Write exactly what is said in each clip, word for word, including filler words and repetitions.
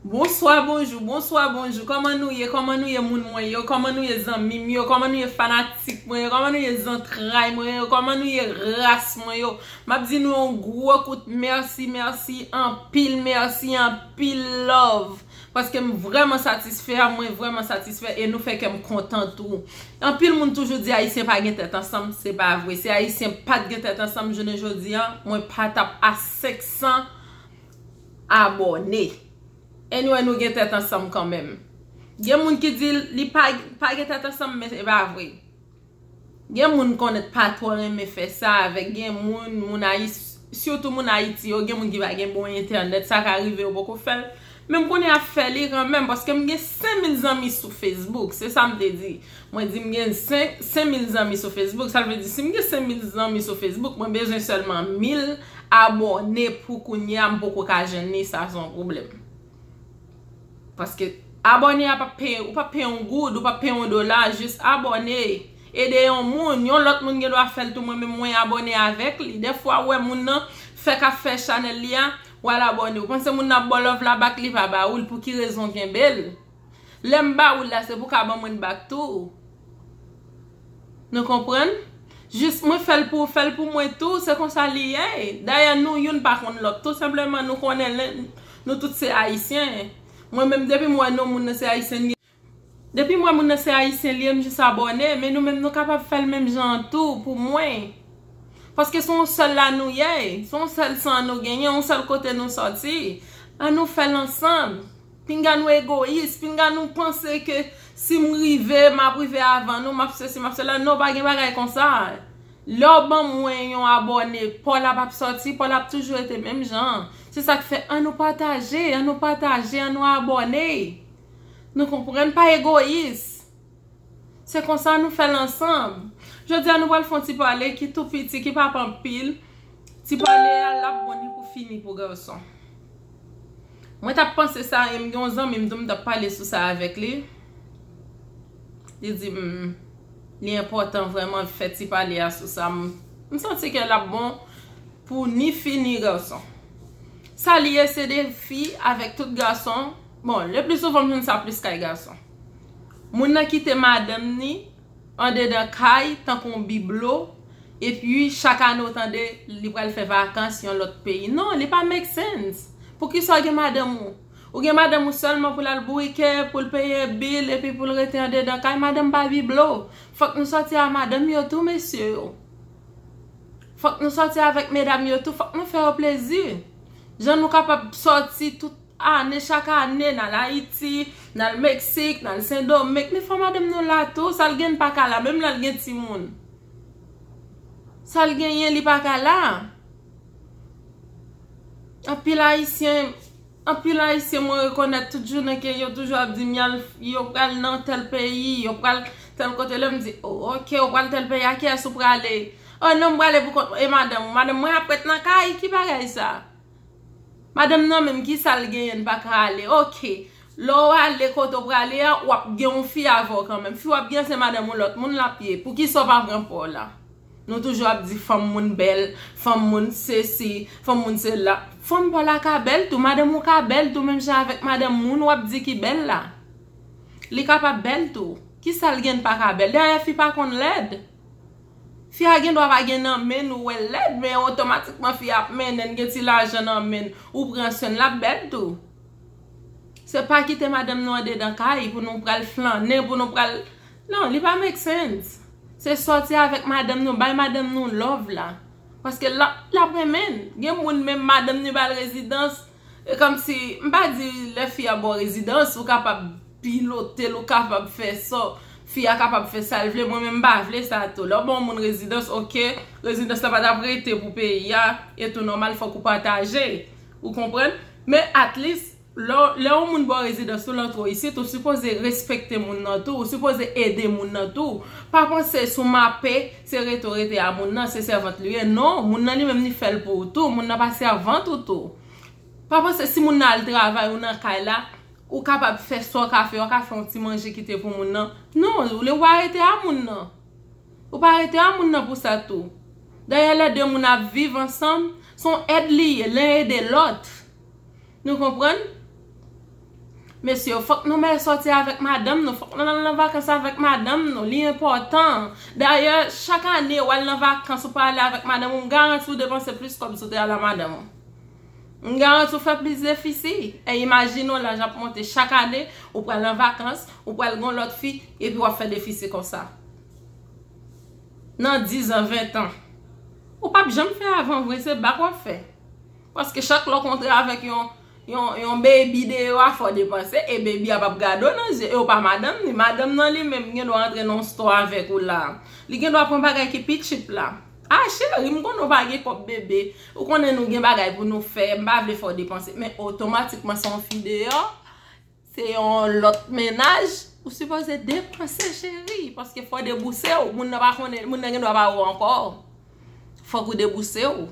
Bonswa, bonjou, bonswa, bonjou. Kòman nou ye? Kòman nou ye, moun mwen yo? Kòman nou ye, zanmi m yo? Kòman nou ye, fanatik mwen yo? Kòman nou ye, zantray mwen yo? Kòman nou ye, ras mwen yo? M ap di nou yon gwo kout mèsi, mèsi, anpil mèsi, anpil love. Paske m vrèman satisfè, mwen vrèman satisfè e nou fè kè m kontan tou. Anpil moun toujou di Ayisyen pa gen tèt ansanm, se pa vre. Si Ayisyen pa t gen tèt ansanm, jounen jodi a, mwen pa t ap a senk san abòne. Anyway, nou gen tèt ansanm kanmenm. Gen moun ki di li pa, pa gen tèt ansanm, men se pa vre. Gen moun konèt pa twò renmen fè sa avèk gen moun, moun Ayis, sitou moun Ayiti yo, gen moun ki pa gen bon entènèt, sa ka rive yo poko fè l. Men m konnen ap fè li kanmenm, paske m gen senk mil zanmi sou Facebook, se sa m te di. Mwen di m gen senk, senk mil zanmi sou Facebook, sa vle di si m gen senk mil zanmi sou Facebook, mwen bezwen sèlman mil abòne pou kounye a, m poko ka jwenn li, sa se yon pwoblèm. Paske abòne a p ap peye, ou p ap peye yon goud, ou p ap peye yon dola, jis abòne. Ede yon moun, yon lòt moun gen dwa fè l tou, mwen menm mwen abòne avèk li. Dèfwa ou wè moun nan fè k ap fè chanèl li a, w al abòne. Ou panse moun nan ap ba w love la bak, li pa ba ou l, pou ki rezon w kenbe l? Lè m ba ou l la, se pou w ka ban mwen l bak tou. Nou konprann? Jis mwen fè l pou, fè l pou mwen tou, se konsa li ye. Dayè nou youn pa konn lòt. Tou senpleman nou konnen len, nou tout se Ayisyen. Mwen menm depi m wè non moun nan se Ayisyen li ye. Depi m wè moun nan se Ayisyen li ye, m jis abòne, men nou menm nou kapab fè l menm jan an tou pou mwen. Paske se yon sèl la nou ye, se yon sèl san nou genyen, yon sèl kote nou sòti. An nou fè l ansanm. Pinga nou egoyis, pinga nou panse ke si m rive, m ap rive avan nou, m ap sesi, m ap sela. Non, pa gen bagay konsa. Lè w ban mwen yon abòne, pa w la p ap sòti, pa w la p ap toujou rete menm jan. Se sa k fè, an nou pataje, an nou pataje, an nou abòne. Nou konprann, pa egoyis. Se konsa nou fè l ansanm. Jodi a nou pral fè yon ti pale ki tou piti, ki p ap anpil. Ti pale a, l ap bon ni pou fi ni pou gason. Mwen t ap panse sa, e m gen yon zanmi m tou, m t ap pale sou sa avèk li. Li di m, li enpòtan vrèman fè ti pale a sou sa. M, m santi ke l ap bon pou ni fi ni gason. Sa li ye, se de fi avèk tout gason. Bon, le pli souvan m jwenn sa plis kay gason. Moun nan kite madanm ni andedan kay tankou yon biblo, epi chak ane w tande li pral fè vakans yon lòt peyi. Non, li pa make sense. Poukisa w gen madanm ou? Ou gen madanm ou sèlman pou l al bourike, pou l peye bil, epi pou l rete andedan kay? Madanm pa biblo. Fòk nou sòti a madanm yo tou, mesye yo. Fòk nou sòti avèk medam yo tou, fòk nou fè yo plezi. Jan nou kapab sòti tout ane, chak ane, n al Ayiti, n al Meksik, n al Sendomeng, men fò madanm nou la tou, sa l gen l pa ka la, menm lè l gen timoun. Sa l genyen, li pa ka la. Anpil Ayisyen, anpil Ayisyen mwen rekonèt tout jounen ke yo toujou ap di m y al, yo pral nan tèl peyi, yo pral tèl kote. Lè m di, "Oh, ok, ou pral tèl peyi, a kiyès ou prale?" "Oh, non, m prale pou kont mwen." "E madanm ou?" "Madanm mwen ap ret nan kay, ki bagay sa?" Madanm nan menm, ki sa l genyen, l pa ka ale? Ok. Lè w ale kote w prale a, w ap gen yon fi avè w kanmenm. Fi w ap gen se madanm yon lòt moun l ap ye. Poukisa w pa pran pa w la? Nou toujou ap di fanm moun bèl, fanm moun sesi, fanm moun sela. Fanm pa w la ka bèl tou, madanm ou ka bèl tou, menm jan avèk madanm moun w ap di ki bèl la. Li kapab bèl tou. Ki sa l gen l pa ka bèl? Dayè fi pa konn lèd. Fi a gen dwa pa gen nan men n, ou wè l lèd, men otomatikman fi a ap mennen l, gen ti lajan nan men n, ou pran swen l, l ap bèl tou. Se pa kite madanm nou andedan kay pou nou pral flannen, pou nou pral, non, li pa make sense. Se sòti avèk madanm nou, bay madanm nou love la. Paske l ap, l ap renmen n. Gen moun menm madanm ni ba l rezidans, e kòmsi, m pa di lè fi a ba w rezidans, ou kapab pilote l, ou kapab fè sa, fi a kapab fè sa l vle, mwen menm m pa vle sa tou. Lè w ba yon moun rezidans, ok, rezidans la pa t ap rete pou peyi a, e tou nòmal, fòk ou pataje. Ou konprann? Men at least, lè, lè yon moun ba w rezidans tou, l antre w isit, ou sipoze respekte moun nan tou, ou sipoze ede moun nan tou. Pa panse si w mape, se rete w rete a moun nan, se sèvant li ye. Non, moun nan li menm li fè l pou ou tou, moun nan pa sèvant ou tou. Pa panse si moun nan al travay ou nan kay la, ou kapab fè sa w ka fè, w ka fè yon ti manje kite pou moun nan. Non, ou le w arete a moun nan. Ou pa rete a moun nan pou sa tou. Dayè lè de moun ap viv ansanm, se yon èd li ye, len ede lòt. Nou konprann? Mesye, fòk nou mèt sòti avèk madanm nou, fòk nou al nan vakans avèk madanm nou, li enpòtan. Dayè, chak ane w al nan vakans, ou pa ale avèk madanm ou, m garanti w depanse plis kòb si w te al a madanm ou. M garanti w fè plis defisi. E imajine w laj ap monte chak ane, ou pral nan vakans, ou pral gon lòt fi, epi w ap fè defisi konsa. Nan diz an, ven an, ou p ap janm fè avan vre, se bak w ap fè. Paske chak lè w kontre avèk yon, yon, yon baby deyò a, fò w depanse, e baby a p ap gade w nan je, e w pa madanm ni. Madanm nan li menm gen dwa antre nan yon store avèk ou la. Li gen dwa pran bagay ki pi cheap la. Ah, cheri, m konnen w pa gen kòb, bebe. Ou konnen nou gen bagay pou nou fè, m pa vle fè w depanse. Men otomatikman, se yon fi deyò, se yon lòt mennaj, ou sipoze depanse, cheri. Paske fò w debouse w. Moun nan pa konnen, moun nan gen dwa pa wè w ankò. Fòk ou debouse w.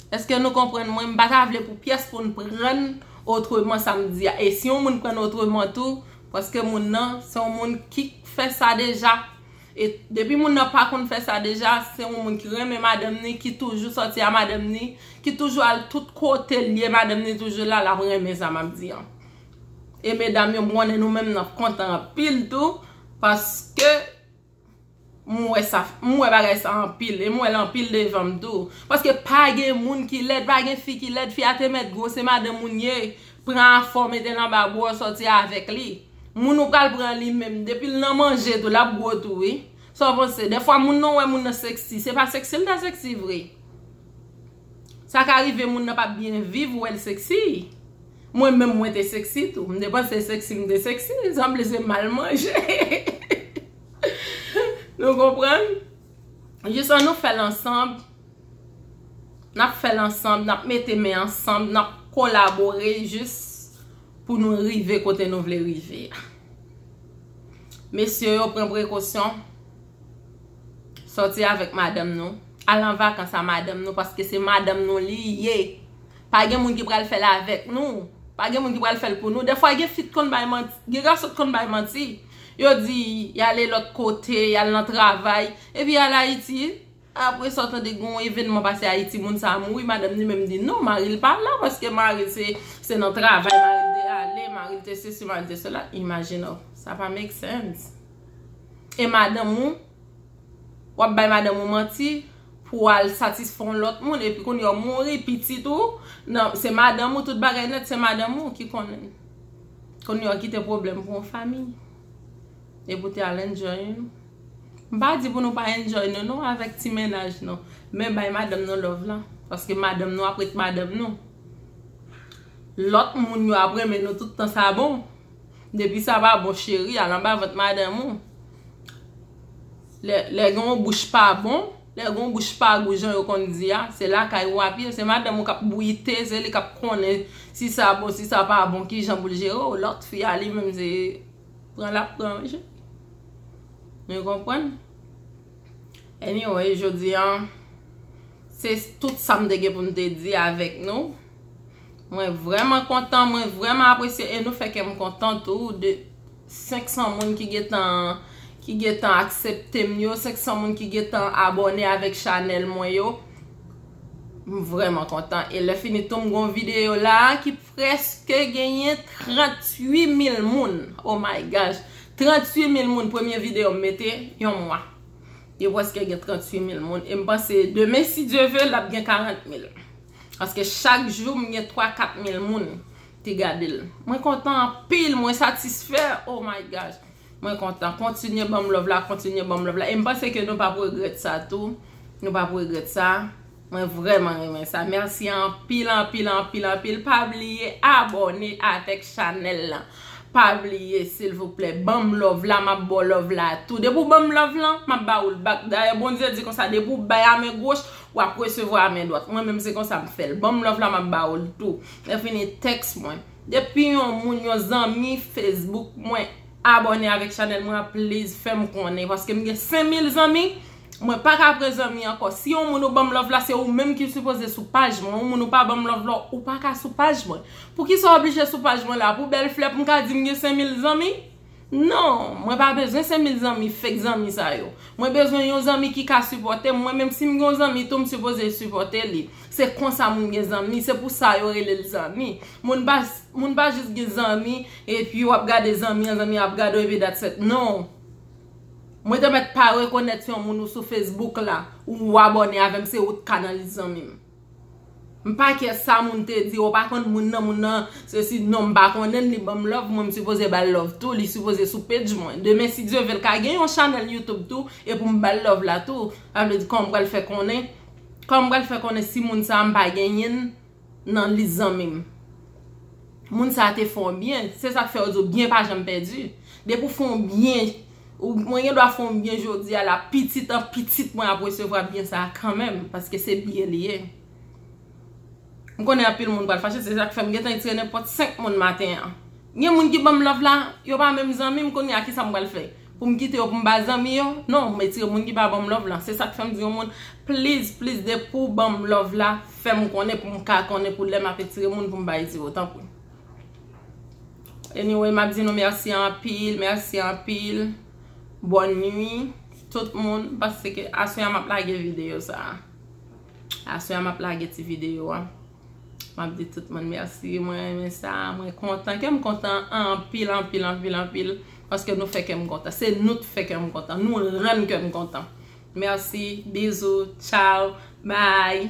Èske nou konprann mwen? M pa ta vle pou pyès pou n pran n otreman sa m di a. E si yon moun pran n otreman tou, paske moun nan, se yon moun ki fè sa deja. E depi moun nan pa konn fè sa deja, se yon moun ki renmen madanm ni, ki toujou sòti a madanm ni, ki toujou al tout kote l ye, madanm ni toujou la, l ap renmen sa m ap di an. E medam yo, m konnen nou menm n ap kontan anpil tou, paske m wè sa, m wè bagay sa anpil, e m wè l anpil devan m tou. Paske pa gen moun ki lèd, pa gen fi ki lèd, fi a te mèt gwo, se madanm moun ye. Pran afè w, mete l anba bra w, sòti avèk li. Moun ou pral pran li menm, depi l nan manje tou, l ap gwo tou, wi. Sa w panse? Dèfwa moun nan wè moun nan sexy, se pa sexy l ta sexy vre. Sa ka rive moun nan p ap byen viv, ou wè l sexy. Mwen menm, mwen te sexy tou. M te panse sexy, m te sexy, sanble se mal manje. Nou konprann? Jis an nou fè l ansanm. N ap fè l ansanm, n ap mete men ansanm, n ap kolabore jis pou nou rive kote nou vle rive a. Mesye yo, pran prekosyon. Sòti avèk madanm nou. Al an vakans a madanm nou, paske se madanm nou li ye. Pa gen moun ki pral fè l avèk nou. Pa gen moun ki pral fè l pou nou. Dèfwa gen fi t konn bay manti, gen gason t konn bay manti. Yo di y ale lòt kote, y al nan travay, epi y al Ayiti. Apre sa, w tande gen yon evènman pase Ayiti, moun sa a mouri, madanm ni menm di non, mari l pa la, paske mari l se, se nan travay mari l te ale, mari l te sesi, mari l te sela. Imajine w, sa pa make sense. E madanm ou, w ap bay madanm ou manti pou w al satisfè yon lòt moun, epi kounye a w mouri, pitit ou, nan, se madanm ou, tout bagay nèt, se madanm ou ki konnen. Kounye a w kite pwoblèm pou yon fanmi. Epi w te al enjoy nou. M pa di pou nou pa enjoy nou non avèk ti mennaj nou. Men bay madanm nou love la. Paske madanm nou ap ret madanm nou. Lòt moun yo ap renmen nou tout tan sa bon. Depi sa pa bon, cheri, al anba vant madanm ou. Lè, lè gen yon bouch pa bon, lè gen yon bouch pa gou, jan yo konn di a, se lakay ou ap ye, se madanm ou k ap bouyi te, se li k ap konnen si sa bon, si sa pa bon, ki jan pou l jere w. Lòt fi a li menm se pran l ap pran, wi, cheri. Nou konprann? Anyway, jodi a, se tout sa m te gen pou m te di avèk nou. Mwen vrèman kontan, mwen vrèman apresye e nou fè kè m kontan tou de senk san moun ki gentan, ki gentan aksepte m yo, senk san moun ki gentan abòne avèk chanèl mwen yo. M vrèman kontan. E lè fini tou m gon videyo la ki prèske genyen tranntuit mil moun. Oh my gosh. Tranntuit mil moun, premye videyo m mete, yon mwa. Yo prèske gen tranntuit mil moun. E m panse demen, si Dye ve, l ap gen karant mil. Paske chak jou, m gen twa, kat mil moun ki gade l. Mwen kontan anpil, mwen satisfè. Oh my gosh. Mwen kontan. Kontinye ban m love la, kontinye ban m love la. E m panse ke nou p ap regrèt sa tou. Nou p ap regrèt sa. Mwen vrèman renmen sa. Mèsi anpil, anpil, anpil, anpil. Pa bliye abòne avèk chanèl la. Pa bliye, silvouplè, ban m love la, m ap ba w love la tou. Depi w ban m love lan, m ap ba ou l back. Dayè, Bondye di konsa, depi w bay a men goch, w ap resevwa a men dwat. Mwen menm, se konsa m fè l. Ban m love la, m ap ba ou l tou. Lè fini, tèks mwen. Depi yon moun, yon zanmi Facebook mwen, abòne avèk chanèl mwen an, please, fè m konnen. Paske m gen senk mil zanmi, mwen pa ka pran zanmi ankò. Si yon moun ou ban m love la, se ou menm ki sipoze sou paj mwen. Yon moun ou pa ban m love la, ou pa ka sou paj mwen. Poukisa w oblije sou paj mwen la? Pou bèl flè, pou m ka di m gen senk mil zanmi? Non, mwen pa bezwen senk mil zanmi, fake zanmi sa yo. Mwen bezwen yon zanmi ki ka sipòte m. Mwen menm si m gen yon zanmi tou, m sipoze sipòte li. Se konsa moun gen zanmi, se pou sa yo rele l zanmi. Moun pa, moun pa jis gen zanmi, epi w ap gade zanmi an, zanmi an ap gade w, epi that's it. Non. Mwen te mèt pa rekonèt yon moun ou sou Facebook la, ou abòne avè m, se ou t ka nan lis zanmi m. M pa kè sa moun te di, ou pa konn moun nan, moun nan, sesi, non, m pa konnen l, li ban m love, mwen m sipoze ba l love tou, li sipoze sou page mwen. Demen, si Dye vle, l ka gen yon chanèl YouTube tou, e pou m ba l love la tou. Sa vle di, kòman m pral fè konnen? Kòman m pral fè konnen si moun sa a m pa genyen l nan lis zanmi m? Moun sa a te fè w byen, se sa k fè yo di w byen pa janm pèdi. Depi w fè w byen, ou, mwen gen dwa fè w byen jodi a la, pitit an pitit mwen ap resevwa byen sa a kanmenm, paske se byen li ye. M konnen anpil moun pral fache, se sa k fè m gentan retire nenpòt senk moun maten an. Gen moun ki ban m love la, yo pa menm zanmi m, kounye a kisa m pral fè? Pou m kite yo pou m ba zanmi yo? Non, m retire moun ki pa ban m love la. Se sa k fè m di yon moun, please, please, depi w ban m love la, fè m konnen pou m ka konnen pou lè m ap retire moun pou m pa retire yo, tanpri. Anyway, m ap di nou mèsi anpil, mèsi anpil. Bòn nwi, tout moun, paske aswè a m ap lage videyo sa a. Aswè a m ap lage ti videyo a. M ap di tout moun mèsi, mwen renmen sa, mwen kontan. Kè m kontan anpil, anpil, anpil, anpil, paske nou fè kè m kontan. Se nou t fè kè m kontan. Nou rann kè m kontan. Mèsi, bizou, tchaw, bye.